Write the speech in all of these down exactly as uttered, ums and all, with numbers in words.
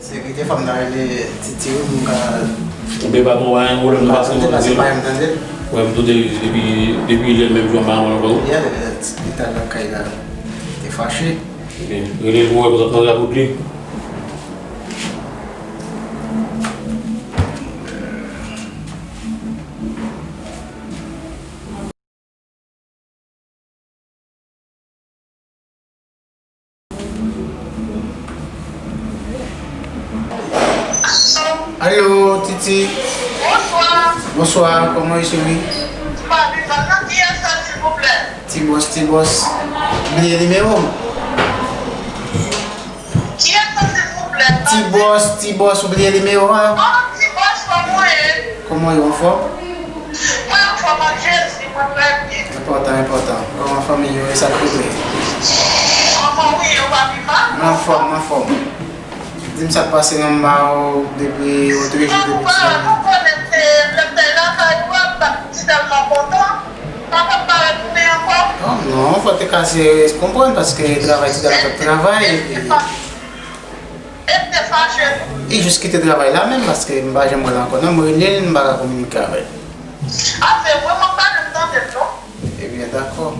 Sekirite, fanm nan rele Titi wi, pou m ka. Oubyen patwon, pa gen pwoblèm, nou pase, nou pase. Wè, m tou te, depi, depi lè menm jou a, m pa wè l ankò. Yeah, li t al nan kay la, li te fache. Oke, rele l pou wè, pou sa, pou li. Alo, Titi. Bonswa. Bonswa, kòman w ye, cheri? M pa vivan non, kiyès sa, silvouplè? Ti Bòs, Ti Bòs. Bliye nimewo m. Kiyès sa, silvouplè? Ti Bòs, Ti Bòs, ou bliye nimewo a? Oh, Ti Bòs, kòman w ye? Kòman w ye, w anfòm? Mwen anfòm ak Jezi, mwen trè byen. Enpòtan, enpòtan. Kòman fanmi yo, e sa k rete? Kòman w ye, ou pa pi mal? Mwen anfòm, mwen anfòm. Di m sa k pase non, m ba w depi otrejou, depi ti. Non, nou konnen se lè m te lakay ou a, m pa t tèlman kontan. Papa m pa retounen ankò? Non, non, fò w te ka se konprann, paske travay ti dam t ap travay, epi. E m te fache tou. Li jis kite travay la menm, paske m pa janm wè l ankò. Non, m rele l, m pa ka kominike avè l. A, se vre, m ap pale, m tande l, non. Ebyen, dakò.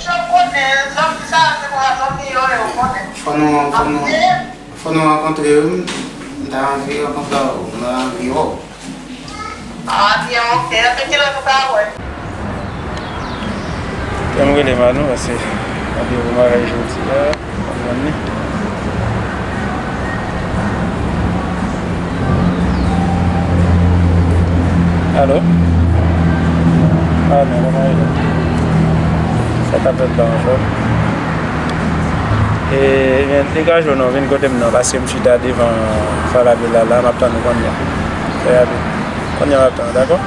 Jan w konnen, zanmi sa a, se pa zanmi yo ye, ou konnen. Fò nou, fò nou, fò nou rankontre, wi. M ta anvi rankontre w, m ta anvi wè w. Ah, byen, ok. Epi kilè nou ka wè? Kè m rele Manou, paske randevou m avè l jodi a, m konn li. Alo? Ah, non, kòman rele? Sa t ap fèt la ankò? E, men, degaje w non, vin kote m non, paske m chita devan Falabella la, m ap tann ou kounye a. Fè rapid. Kounye a m ap tann ou, dakò?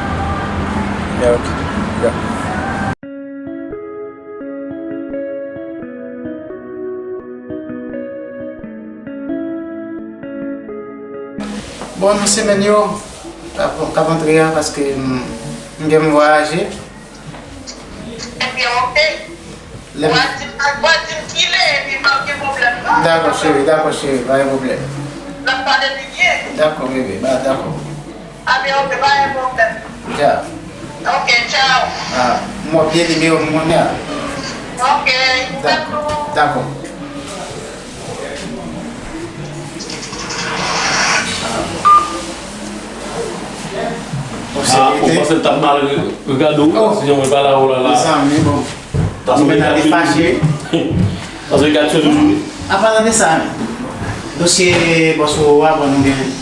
Ya, ok. Ya. Bon, nan semèn yo, k ap, k ap antre a, paske m, m gen m vwayaje. Ebyen, ok. Lè m Ou a di m, ou a di m kilè, epi pa gen pwoblèm, non. Dakò, cheri, dakò, cheri, pa gen pwoblèm. N ap pale pi byen. Dakò, bebe, ba, dakò. A byen, ok, pa gen pwoblèm. Tcha. Ok, tchao. Ah, m wè byen nimewo m kounye a. Ok, dakò. Dakò. Ah, ou panse l t ap mal re-, regade w? Oh. Si jan mwen pale avè w la, la. Mezanmi, bon. Paske nou menm te fache. Paske gad sou nou. Apalan de sa, dosye bòs ou a, bon, nou gen.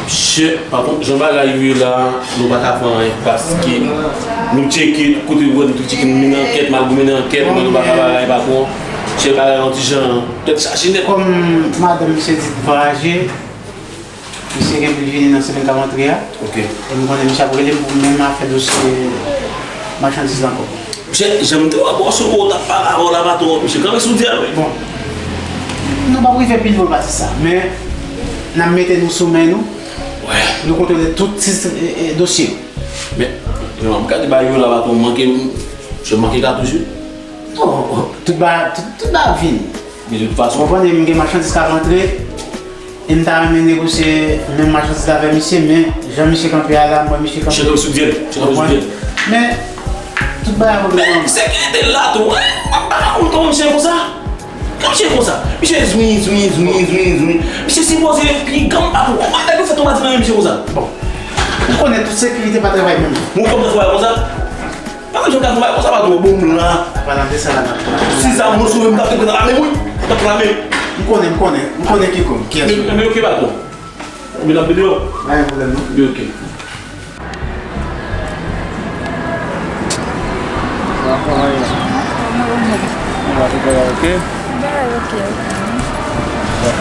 Shit, patwon, jan bagay yo ye la, nou pa ka fè anyen, paske nou tcheke tout kote, nou wè nou tou tcheke, nou mennen ankèt, malgre mennen ankèt, men nou pa ka fè anyen, patwon. Shit, bagay yon ti jan, tèt chaje nèt. Kòm madanm misye di vwayaje, misye gen pou l vini nan semèn k ap antre a. Ok. E m konnen misye ap rele m pou menm afè dosye machandiz la ankò. Misye, jan m te wè bòs ou, ou t ap pale avè w la, patwon, misye kanpe sou dyèl, wi. Bon. Nou p ap rive pi lwen pase sa, men n ap mete nou sou men nou. Wè. Nou kontwole tout sis, e, e, dosye yo. Men, jan m ap gade bagay yo la, patwon, manke, misye manke katouch, wi. Non, tout ba-, tout, tout bagay ap vini. Men de tout fason. Ou konprann, m gen machandiz k ap rantre, e m ta renmen negosye menm machandiz la avè misye, men jan misye kanpe a la, m wè misye kanpe. Misye kanpe sou dyèl, misye kanpe sou dyèl. Men, tout bagay ap regle. Men sekirite la tou, hein? M pa konn kòman misye konsa. Kòman misye konsa? Misye zwin, zwin, zwin, zwin, zwin. Misye sipoze pi granm pa tou. Kòman nèg yo fè tonbe nan men misye konsa? Bon. Ou konnen tout sekirite pa travay menm. Ou konprann travay konsa? Pa bezwen ka fè bagay konsa, patwon, bon, m la. Apalan de sa la, n ap. Si sa moun sove m, t ap fè nan lame, wi. T ap lame. M konnen, m konnen. M konnen kikonn. Kiyès ou ye? Men, men, ok, patwon. Men n ap deyò. Pa gen pwoblèm, non. Men, ok. Sa kòman ye? Ou la, tout bagay ok? Bagay ok, ok. Bon.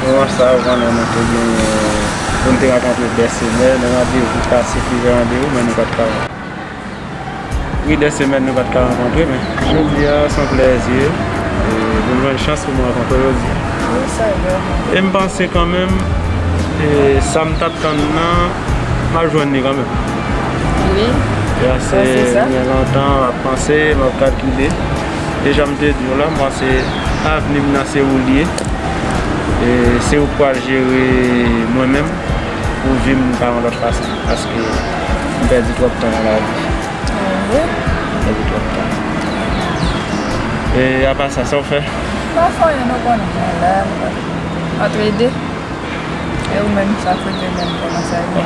Dimanch sa, ou konnen nou te gen, nou te rankontre dè semèn, randevou, pase plizyè randevou, men nou pa t ka. Wi, dè semèn nou pa t ka rankontre, men jodi a, se yon plèzi, e, pou m jwenn chans pou m rankontre w jodi a. Wi, sa vrèman. E m panse kanmenm, e, sa m t ap tann nan, m ap jwenn li kanmenm. Wi. E ase, m gen lontan m ap panse, m ap kalkile. E jan m te di w la, m panse avni m nan se ou l ye. E se ou k pral jere mwen menm pou vi m pa yon lòt fason, paske m pèdi twòp tan nan lavi. Mwen pèdi twòp tan. E apa sa, sa w fè? M pa fè anyen, nou konnen. Mwen la, m pa antre de. E ou menm, sa fè de menm, kòman sa ye?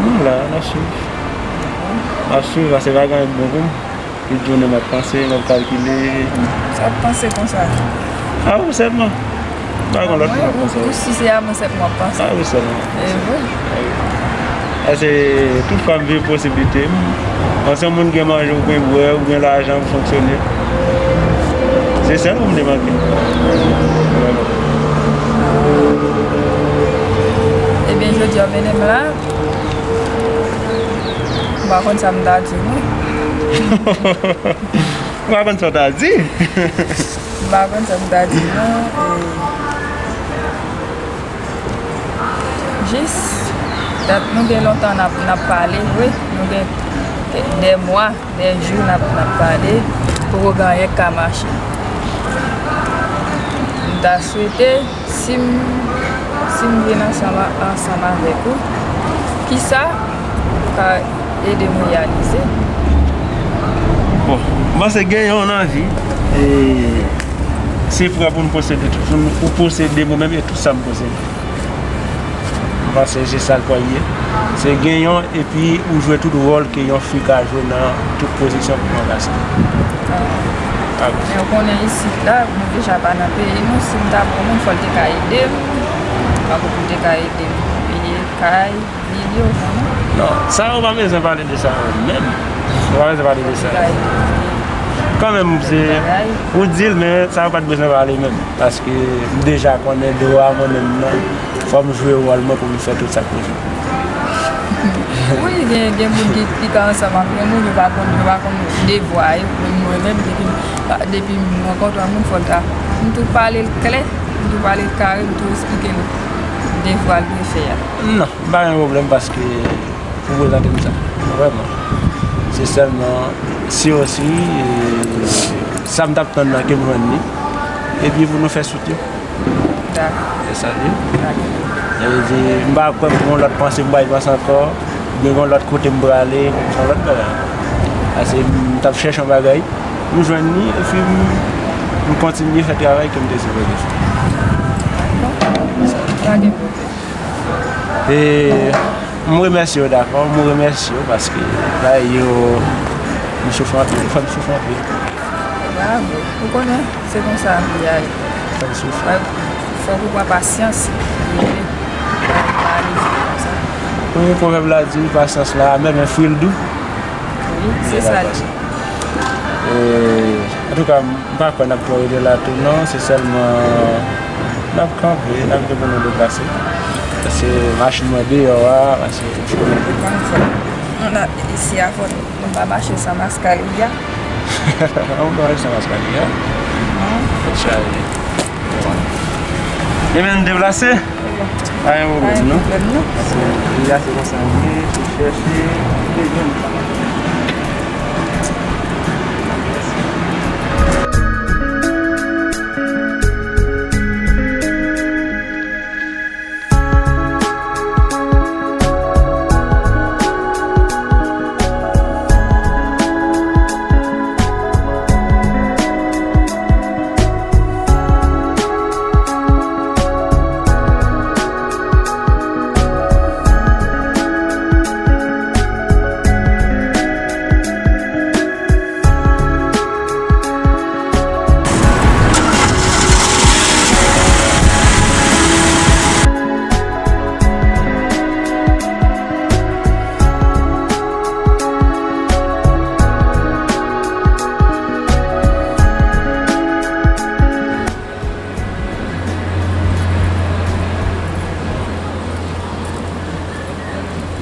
M la, n ap swiv. M ap swiv, paske pa gen anyen k bon pou m. Tout jounen m ap panse, m ap kalkile. Sa w ap panse konsa? A ou sèlman. Pa gen lòt moun ap panse. Ou si se a mwen sèlman w ap panse? A ou sèlman. E vre. Paske tout fwa m viv posiblite m, an se yon moun gen manje ou gen bwè, ou gen lajan pou fonksyone. Se sèl ou m te manke. Ebyen, jodi a w mennen m la. M pa konn sa m ta di, non. M pa konn sa w ta di. M pa konn sa m ta di, non. E, jis, dat nou gen lontan n ap, n ap pale, wi. Nou gen dè mwa, dè jou n ap, n ap pale. Poko gen anyen k ka mache. M ta swete Si m, si m vin ansanm, ansanm avèk ou, kisa ou ka ede m reyalize? Bon, m panse gen yon anvi, e se frè pou n posede tout, pou n, ou posede mwen menm e tout sa m posede. M panse se sa l pral ye. Se gen yon epi ou jwe tout wòl ke yon fi ka jwe nan tout pozisyon pou yon gason. Men ou konnen isit la, nou deja pa nan peyi nou, si m ta bon moun, fò l te ka ede m. Pako pou l te ka ede m peye kay, vil yo, ou konnen. Non, sa yo pa bezwen pale de sa menm. Yo pa bezwen pale de sa. Kanmenm, se, ou di l, men sa yo pa t bezwen pale menm. Paske m deja konnen dwa mwen menm nan. Fò m jwe wòl mwen pou m fè tout sa k pou fèt. Wi, gen, gen moun ki, ki ka ansanm ak yon moun, yo pa konn, yo pa konn devwa yo. Menm mwen menm, depi, depi m rankontre yon moun, fò l ta, m tou pale l klè, m tou pale l kare, m tou esplike l devwa l dwe fè a. Non, m pa gen pwoblèm paske pou prezante m sa. Vrèman. Se sèlman si osi, e, sa m t ap tann nan ke m jwenn li. Epi pou nou fè swit yo. Dakò. Se sa l ye. Dakò. Sa vle di, m pa kwè pou yon lòt panse m pral panse ankò, oubyen yon lòt kote m prale, se yon lòt bagay. Paske m t ap chèche yon bagay, m jwenn li, epi m, m kontinye fè travay ke m te sipoze fè. Dakò. Pa gen pwoblèm. E m remèsye w, dakò, m remèsye w paske bagay yo, m soufri anpil, fè m soufri anpil. Bravo. Ou konnen, se konsa nou ye. Fè m soufri. Fòk ou pran pasyans. Wi, pwovèb la di, pasyans la amè, men fwi l dou. Wi, se sa l ye. E, antouka, m pa kwè n ap twò rete la tou non, se sèlman n ap kanpe, n ap gen pou nou deplase. Paske machin mwen deyò a, paske. Non, non, isi a fò nou pa mache san maskarilla. An nou mache san maskarilla. Tèt chaje. Ebyen, n deplase. Pa gen pwoblèm, non. Pa gen pwoblèm, non. Se, li a se konsa l ye, se chèche, se jwenn.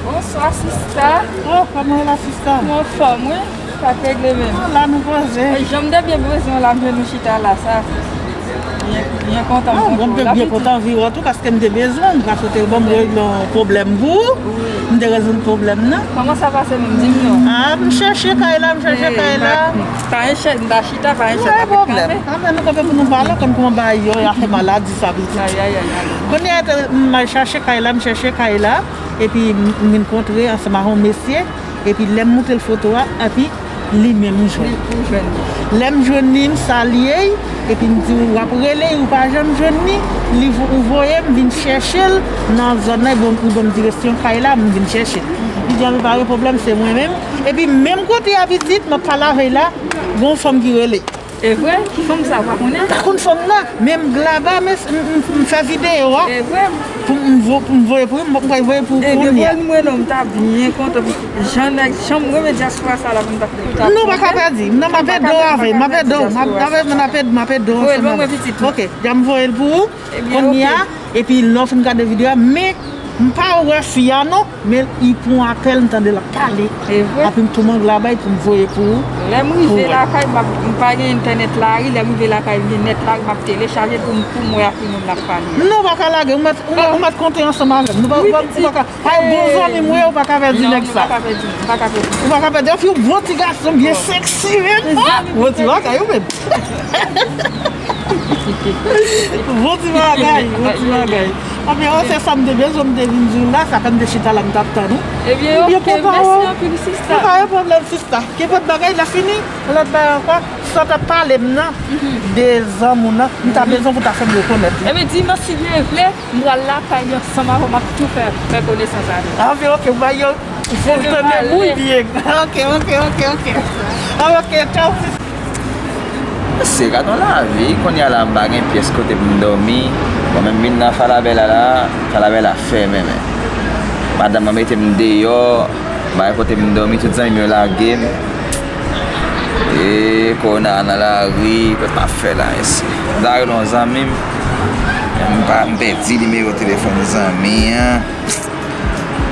Bonswa, sista. Oh, kòman w ye la, sista? Mwen anfòm, wi. Sa k regle menm? Ah, la nou poze. Jan m te byen bezwen w la, m jwenn ou chita la, sa. Byen, byen kontan. Ah, mwen te byen kontan vin wè w tou paske m te bezwen w, paske w te ban m regle yon pwoblèm pou ou. M te rezoud pwoblèm nan. Kòman sa pase menm? Di m non. Ah, m chèche kay la, m chèche kay la. Pa gen chèz, m ta chita, pa gen chèz, n ap kanpe. Ah, men nou kanpe pou nou pale, konn kòman bagay yo, afè maladi sa, pitit. Ay, ay, ay, ay. Kounye a, m al chache kay la, m chèche kay la, epi m, m vin kontre ansanm ak yon mesye, epi lè m montre l foto a, epi li menm m jwenn. Li pou jwenn li. Lè m jwenn li, m salye l, epi m di, w ap rele, ou pa janm jwenn li, li vo-, ou voye m vin chèche l nan zòn nan, li ban m, li ban m direksyon kay la, m vin chèche l. Li di, a, men pa gen pwoblèm, se mwen menm. Epi menm kote a pitit, m ap pale avè l la, gen yon fanm ki rele. E vre? Ki fanm sa, ou pa konnen? M pa konn fanm nan, men m glaba, men m, m, m fè videyo a. E vre? Pou m vo-, pou m voye pou li, m pral voye pou ou kounye a. Ebyen, voye m wè non, m ta byen kontan. Jan nèg, jan m renmen dyaspora sa la, pou m ta, pou ta. Non, pa ka pèdi. Non, m ap ede w avè, m ap ede w, m ap, m ap ede w ansanm avè l. Ok, jan m voye l pou ou, kounye a, epi lè w fin gade videyo a, men m pa wè fi a non, men li pran apèl, m tande l ap pale. E vre? Apre m tou m angle bay pou m voye pou ou. Lè m rive lakay, m ap, m pa gen entènèt lari, lè m rive lakay, m gen nèt lari, m ap telechaje pou m, pou m wè ak ki moun m ap pale. Non, w pa ka lage, ou mèt, ou mèt, ou mèt konte ansanm avè m. Nou pa, ou pa, ou pa ka, pa yon bon zanmi m ou ye, ou pa ka pèdi nèg sa. Non, m pa ka pèdi, m pa ka pèdi. Ou pa ka pèdi, anfen, yon bon ti gason, byen sexy menm. Bon ti bagay, ou menm. Bon ti bagay, bon ti bagay. Anfen, se sa m te bezwen, m te vin di w la, sa fè m te chita la, m t ap tann ou. Ebyen, ok, mèsi anpil, sista. Pa gen pwoblèm, sista. Gen lòt bagay, lè fini, lòt bagay ankò, sa w t ap pale m nan, de zanmi w nan, m ta bezwen pou w ta fè m rekonèt li. Ebyen, di m si Dye vle, m pral lakay li ansanm avè w, m ap tou fè, fè konesans avè w. Anfen, ok, m ba yo. Fòk tande moun byen. Ok, ok, ok, ok. Ah, ok, tchaw. Se gad yon lavi, kounye a la m pa gen pyès kote pou m dòmi. Bon, men m vin nan Falabella la, Falabella fèmen, men madanm mwen mete m deyò, m pa gen kote m dòmi, tout zanmi m yo lage m. E kowona nan lari, kote m ap fè la, mesye. M ta rele yon zanmi m, men m pa, m pèdi nimewo telefòn zanmi an.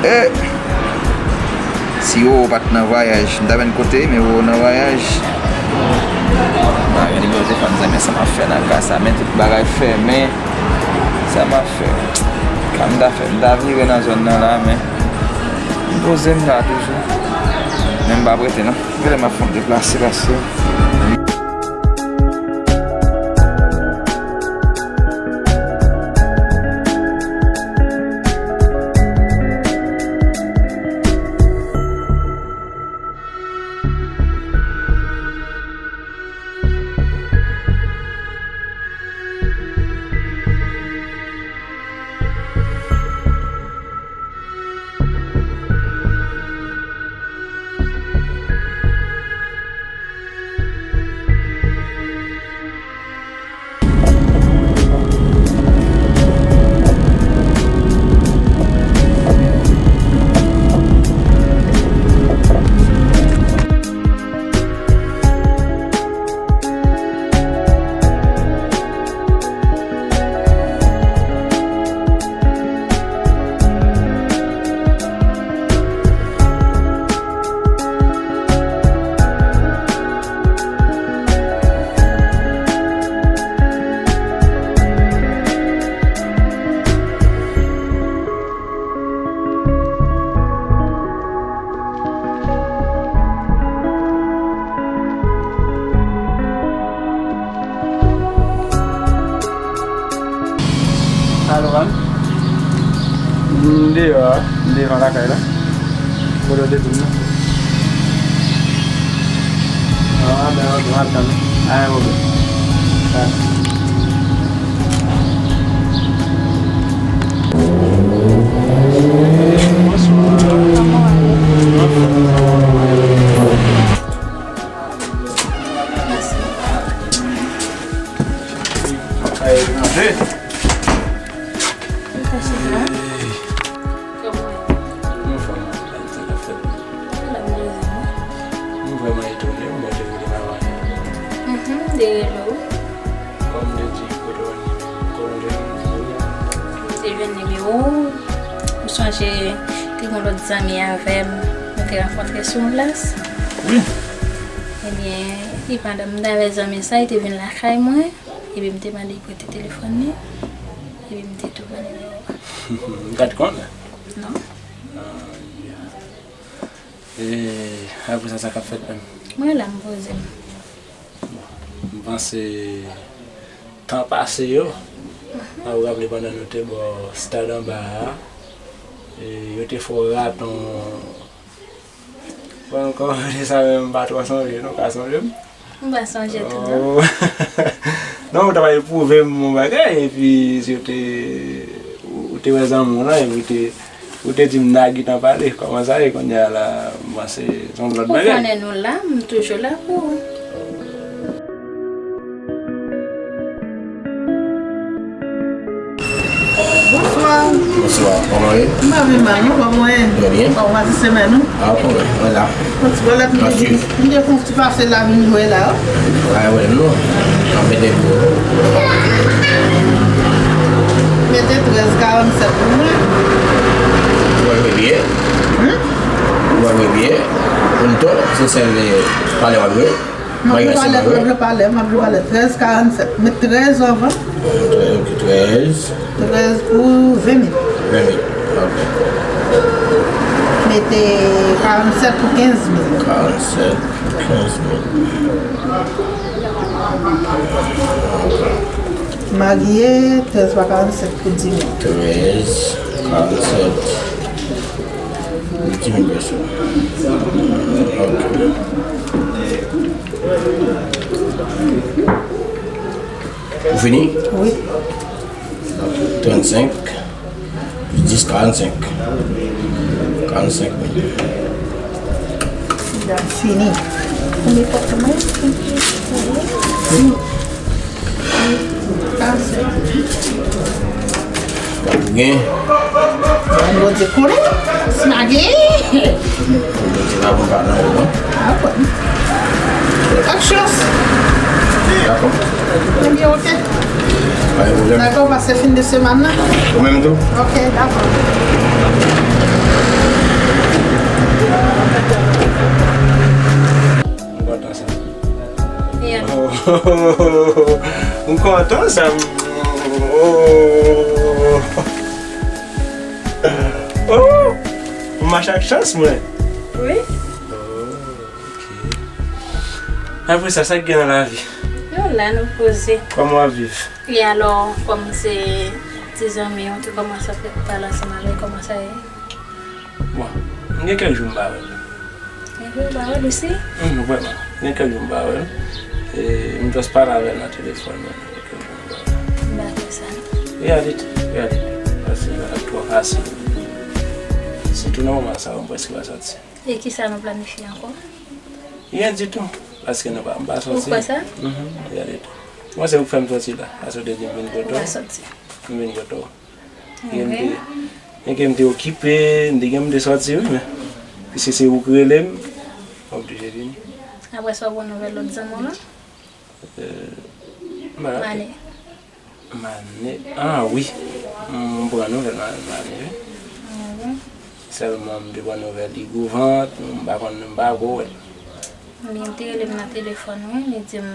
E si Wowo pa t nan vwayaj, m ta jwenn kote, men Wowo nan vwayaj. M pa gen nimewo telefòn zanmi an, sa m ap fè nan ka sa, men tout bagay fèmen, sa m ap fè? Ka m ta fè? M ta vire nan zòn nan la, men m poze m la toujou. Men m p ap rete non. Genlè m ap fè yon deplase paske Alo, man. M deyò a, m devan lakay la. Kote w te di m nan? Ah, ben, ok, m ap tann ou. Pa gen pwoblèm. Ba. Bonswa. Anfòm. Kòman w ye? Mwen vrèman etone, mwen te vle pa wè. Mhm, m te rele w. Kòm m te di, kote w jwenn nimewo m? Kòman w te jwenn nimewo m? M te jwenn nimewo w. M sonje te gen yon lòt zanmi avè m, nou te rankontre sou yon plas. Wi. Ebyen, li pandan m t avè zanmi sa, li te vin lakay mwen. Epi m te mande l prete telefòn li. Epi m te tou pran nimewo a. M pa t konnen. Non. E apre sa, sa k ap fèt menm? Mwen la, m poze m. M panse tan pase yo, a ou raple pandan nou te bò stad anba a, e yo te fè w raton. Bon, kòman se sa menm, m pa twò sonje, non, ou ka sonje m? M pa sonje tou, non. Oh. Non, ou t ap pwouve m yon bagay, epi si ou te, ou te wè zanmi w lan, epi ou te, ou te di m n a gentan pale, kòman sa ye kounye a la, m panse se yon lòt bagay. Ou konnen nou la, m toujou la pou ou. Bonswa. Bonswa, kòman w ye? M pa vin mal, non, kòman w ye? Trè byen. Kòman w pase semèn ou? Ah, kòman, mwen la. Yon ti bòlèt m te di, m te fè yon ti pase la vin jwe la. Ay, wè, non. Anpete pou. Mete trèz karannsèt pou mwen. Ou wè byen? Hmm? Ou wè byen? Pou m to, se sèl, eh, pale w ap jwe. M ap jwe palèt, m ap jwe palèt, m ap jwe palèt. Trèz karannsèt. Met trèz anvan. Trèz, ok, trèz. Trèz pou ven mil. Ven mil, ok. Mete karannsèt pou kenz mil. Karannsèt pou kenz mil. Marye, trèz pa karannsèt pou di mil. Trèz, karannsèt. Di mil pèsòn. Ok. Ou fini? Wi. Trannsenk, dis, karansenk. Karansenk mil. Li fini. Konbyen pòt mwen? Ou gen? Bondye konnen. Si m a gen. Bondye pa bon pa nan yo, non. Ah, bon. Ak chans. Dakò. Ebyen, ok. Pa gen pwoblèm. Dakò, pase fen de semèn nan. Ou menm tou? Ok, dakò. M kontan sa. Yeah. Oh, m kontan sa. Oh. Oh. M mache ak chans, mwen. Wi. Oh, ok. Apre sa, sa k gen nan lavi? Nou la, nou poze. Kòman w ap viv? E alò, kòm se ti zanmi w, ou te kòmanse ap pale ansanm avè l, kòman sa ye? Bon, m gen kèk jou m pa wè l. Gen kèk jou w pa wè l osi? Hum, vrèman. Gen kèk jou m pa wè l. E m just pale avè l nan telefòn, men gen kèk jou m pa wè l. M pa kwè sa, non. Reyalite, reyalite. Paske sa ap twò fasil. Sitou nan moman sa, m prèske pa sòti. E kisa nou planifye ankò? Rien ditou. Paske nou pa, m pa sòti. Ou kwè sa? Mhm, reyalite. Mwen se ou k fè m sòti la. Paske w te di m vin kote w. Ou pa sòti. M vin kote w. Gen m te, gen m te okipe, m te gen m te sòti, wi, men piske se ou k rele m, m oblije vini. Apre sa, w pran nouvèl lòt zanmi w lan? Euh, m pa raple. Mane. Mane, ah, wi. M pran nouvèl Ma-, Mane, wi. Ah, wi. Sèlman, m te pran nouvèl li gwo vant, m pa konn, m pa ko wè l. Ebyen, li te rele m nan telefòn, wi, li di m,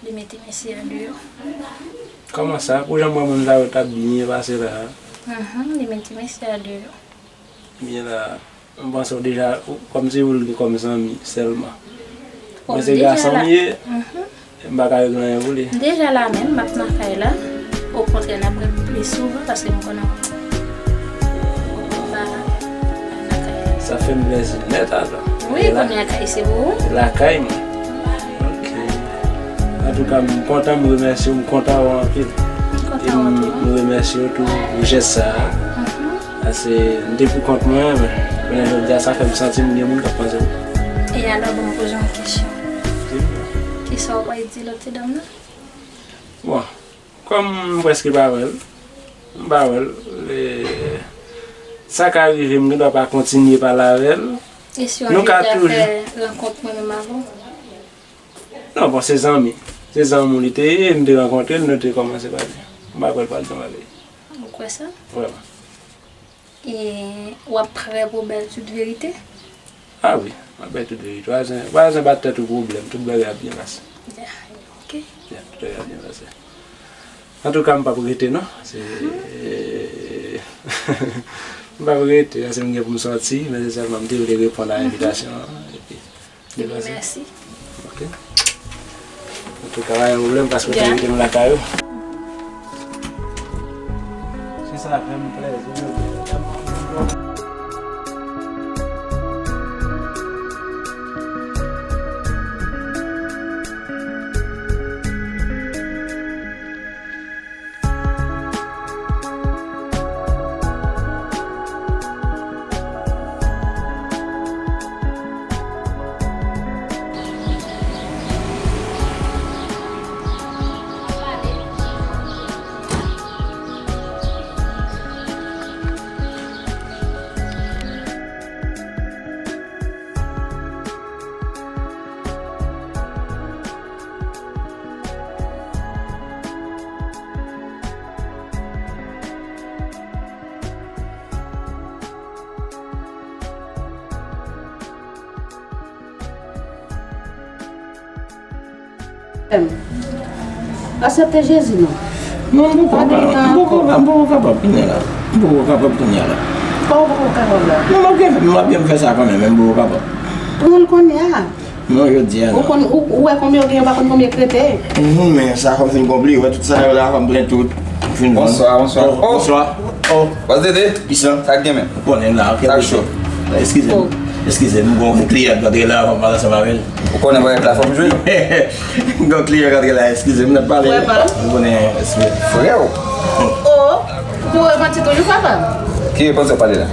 li mete mesye a deyò. Kòman sa? Pou jan m wè moun sa yo t ap byen pase la a? Mhm, li mete mesye a deyò. Byen la, m panse w deja, ou, kòmsi ou l gen kòm zanmi sèlman. Mwen se gason m ye, mhm, m pa ka regle anyen pou li. M deja la menm, m ap nan kay la. Okontrè, n ap rele plis souvan paske m konnen ou pa nan kay la. Sa fè m plèzi nèt atò. Wi, kounye a kay se pou ou. Lakay mwen. Ok. Antouka, m kontan, m remèsye w, m kontan wè w anpil. M kontan wè w tou. E m remèsye w tou pou jès sa a. Mhm. Paske m te pou kont mwen, men kounye a jodi a, sa fè m santi m gen moun k ap panse m. E alò, bon, m poze yon kesyon. Di m. Kisa w pral di lòt ti dam nan? Bon, kòm m prèske pa wè l, m pa wè l, e, sa ka rive, m gendwa pa kontinye pale avè l. E si yon jou li ta fè rankont mwen menm avè w? Non, bon, se zanmi. Se zanmi w li te ye, m te rankontre l, nou te kòmanse pale. M pa kwè l pral jan pale. Ou kwè sa? Vrèman. E w ap prè pou w ba l tout verite? Ah wi, m ap ba l tout verite. Pa zen, pa zen ba tèt ou pwoblèm, tout bagay ap byen pase. Ya, ok. Ok. Byen, trè byen pase. Antouka, m p ap rete, non. Se, m p ap rete, paske m gen pou m sòti, men se sèlman m te vle reponn a envitasyon an. Epi, Ebyen, mèsi. Ok. Antouka, pa gen pwoblèm, paske w te envite m lakay ou. Se sa fè m plèzi jodi a. Aksepte Jezi non. Non, m poko kapab, m poko kapab, m poko kapab kounye a la. M poko kapab kounye a la. Kòman w poko kapab la? Non, m ap gen, m ap gen fè sa kanmenm, men m poko kapab. Pran l kounye a. Non, jodi a non. Ou konn, ou, ou wè konbyen w gen, ou pa konn konbyen k rete. Mhm, men sa fò m fin konpli, wè tout sa yo la, fò m pran tout. Fin vann. Bonswa, bonswa. Oh, bonswa. Oh. Bòs Dede. Kisa? Sa k gen menm? Ou konnen la, ok. Sa k cho? Eskize m. Eskize m, gon kliyan k antre la, fò m pale ansanm avè l. Ou konnen bagay la, fò m jwe. Gon kliyan k antre la, eskize m, n ap pale. Ou konnen, eskize. Frè w. Oh, ou repanti toujou, papa? Ki repanti w pale la?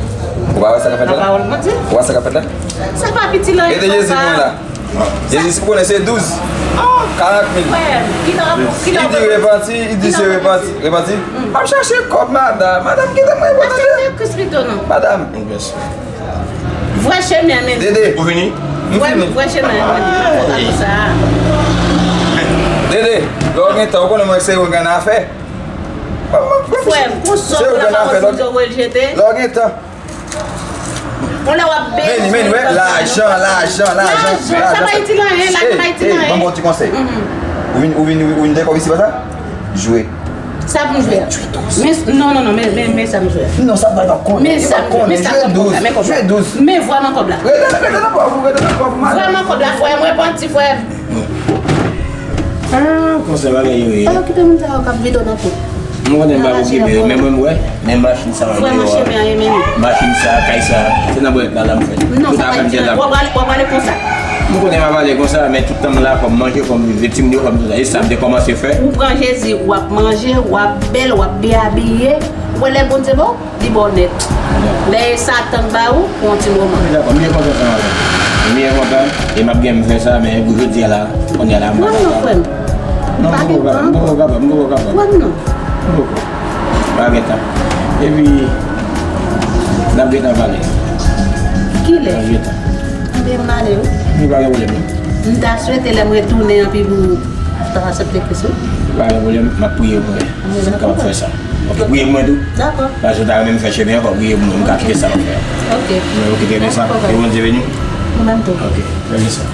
Ou pa wè sa k ap fèt la? Ou pa wè sa k ap fèt la? Sa pa piti la, papa. Mete Jezi pou mwen la. Jezi, si w konnen se douz. Oh, karant mil. Frè m, kilè w ap, kilè w ap repanti? Li di repanti, li di se repanti, repanti. M ap chache kòb, madanm. Madanm, kite mwen repanti. Aksepte Kris pito non. Madanm. Vwè chemen an, men. Dede, ou fini? M fini. Vwè chemen an, men. Dede, lè w gen tan, ou konnen mwen se ou gen afè. Frè m, konsa w la pa wè si w wè l jete. Lè w gen tan. Yon lè w ap beni. Men, men, wè, lajan, lajan, lajan, lajan. Sa pa itil anyen, lajan pa itil anyen. Ban m yon ti konsèy. Ou vin, ou vin, ou vin de kòb isi pa sa? Jwe. Sa pou m jwe a? Men, non, non, non, men, men, men sa m jwe a. Non, sa pa, pa konnen. Men sa m jwe, men sa m jwe. Jwe douz. Men vwa m an kòb la. Rete, rete nan kòb ou, rete nan kòb ou, madanm. Vwa m an kòb la, frè m, repanti, frè m. Ah, konsa bagay yo ye. Pa okipe moun sa yo k ap vide w nan kou. M konnen m p ap okipe yo, men mwen m wè, men machin sa m ap di w a. Machin sa, kay sa, se nan bwèt la, la m fèt. Non, sa pa itil. W ap ale, w ap ale konsa. M konnen m ap ale konsa, men tout tan m la, fò m manje, fò m viv, timoun yo, fò m tout sa. E sa m te kòmanse fè. Ou pran Jezi, w ap manje, w ap bèl, w ap byen abiye. Ou wè lè Bondye ba w? Li ba w nèt. Lè Satan ba ou, pou yon ti moman. Dakò, m byen kontan sa, madanm. M byen kontan, e m ap gen m fè sa, men pou jodi a la, kounye a la, m pa kapab. Pran non, frè m. Non, m poko kapab, m poko kapab, m poko kapab. Pran non. M poko. Pa gen tan. Epi, n ap gentan pale. Kilè? N ap gentan. Ebyen, m ale wi. Wi, pa gen pwoblèm non. M ta swete lè m retounen anpi pou ta aksepte Kris wi. Pa gen pwoblèm, m ap priye pou mwen. Si m kapab fè sa. Ok, priye pou mwen tou. Dakò. Paske w ta renmen m fè chemen an, fò w priye pou mwen, m ka kite sa m ap fè a. Ok. Mwen, ok, trè byen sa. Dakò. Ke Bondye beni w. Ou menm tou. Ok, trè byen sa.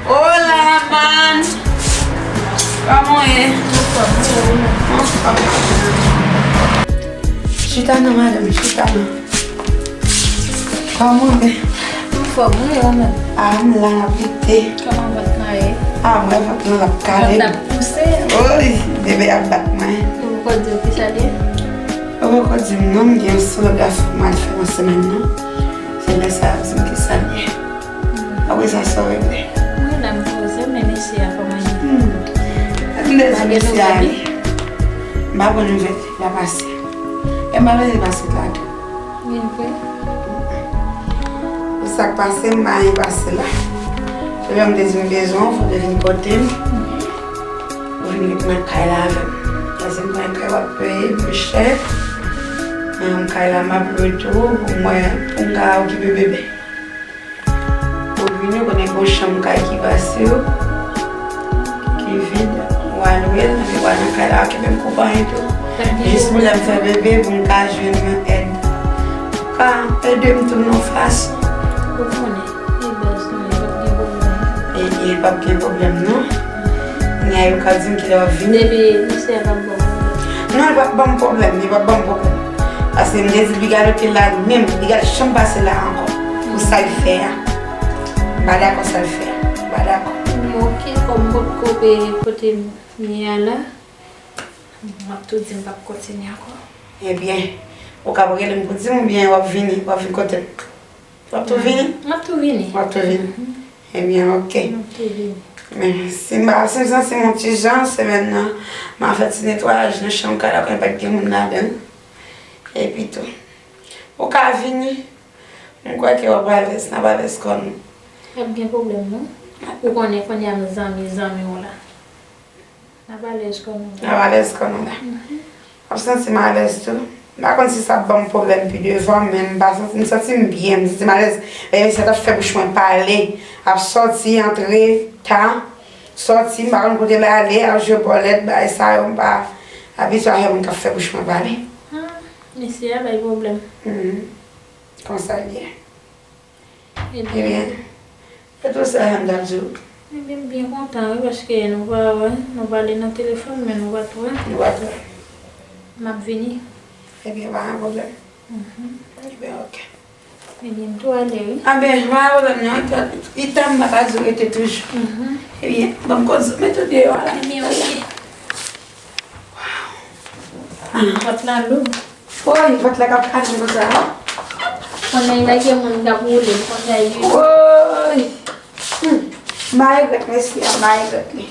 Hola, man. Kòman w ye? Anfòm. Chita non, madanm, chita non. Kòman w ye? Anfòm, wi, ou menm? A, m la, n ap lite. Kòman vant lan ye? A, m wè vant lan ap kale. Vant ap pouse? Wi, bebe ap bat mwen. Ou poko di w kisa l ye? Ou poko di m non, m gen yon sonograf pou m al fè yon semèn non. Se lè sa y ap di m kisa l ye. Apre sa, sa w regle? Mwen la, m poze, men mesye a kòman ye? Hmm. M te di mesye a, m pa bon nouvèl, l ap pase. E m pa vle li pase la tou. Li vre? Pou sa k pase, m pa anyen pase la. Se lè m te di m bezwen w, fò w te vin kote m. Ou vin ret nan kay la avè m. Paske m konnen kay w ap peye pi chè. Nan kay la, m ap lwe tou, pou mwen, pou m ka okipe bebe. Ou vini, ou konnen gon chanm kay ki pase yo, ki vid, ou al lwe l, epi ou al nan kay la, okipe m pou anyen tou. Jis pou lè m fè bebe, pou m ka jwenn yon èd. Pa ede m tou non, fason. Ou konnen, e baz nou, e p ap gen pwoblèm. E, e p ap gen pwoblèm non. Kounye a yo ka di m kilè w ap vini. Depi misye a p ap ban m pwoblèm. Non, li p ap ban m pwoblèm, li p ap ban m pwoblèm. Paske m te di l pi gade ke la menm, li gade janm pase la ankò. Pou sa l fè a. M pa dakò sa l fè a. M pa dakò. Bon, ok, kòm m potko pe kote m ye a la, m ap tou di m p ap kontinye ankò. Ebyen, ou ka rele m pou di m oubyen w ap vini, w ap vin kote m. W ap tou vini? M ap tou vini. W ap tou vini. Ebyen, ok. M ap tou vini. Men, si m pa, si m santi m yon ti jan, semèn nan, m a fè ti netwayaj nan chanm kay la, konnen pa t gen moun ladan l. Epi tou, ou ka vini. M kwè ke w ap alèz, n ap alèz kò nou. P ap gen pwoblèm non. Ou konnen kounye a m zanmi zanmi w la. N ap alèz kò nou. N ap alèz kò nou la. M ap santi m alèz tou. M pa konn si sa ap ban m pwoblèm pi devan, men m pa santi, m santi m byen, m santi m alèz. Lè mesye a t ap fè bouch mwen pale, ap sòti, antre, ta, sòti, m pa konn kote l ale, ap jwe bòlèt, bagay sa yo, m pa abitye avè moun k ap fè bouch mwen pale. Ah, mesye a bay pwoblèm. Mhm. Konsa l ye. Ebyen, se tou sa m t ap di w. Ebyen, m byen kontan, wi, paske nou pa wè, nou pale nan telefòn, men nou pa t wè. Nou pa t wè. M ap vini. Ebyen, pa gen pwoblèm. Mhm. Ebyen, ok. Ebyen, m tou ale, wi. A ben, pa gen pwoblèm, non. Li tan m pa ta di w rete toujou. Mhm. Ebyen, ban m koz, mete w deyò a la. Ebyen, ok. Pòt la lou. Woy, vant la k ap pale konsa. Konnen pa gen moun k ap woule, konnen wi. Woy. Hmm. M pa regrèt mesye a, m pa regrèt li.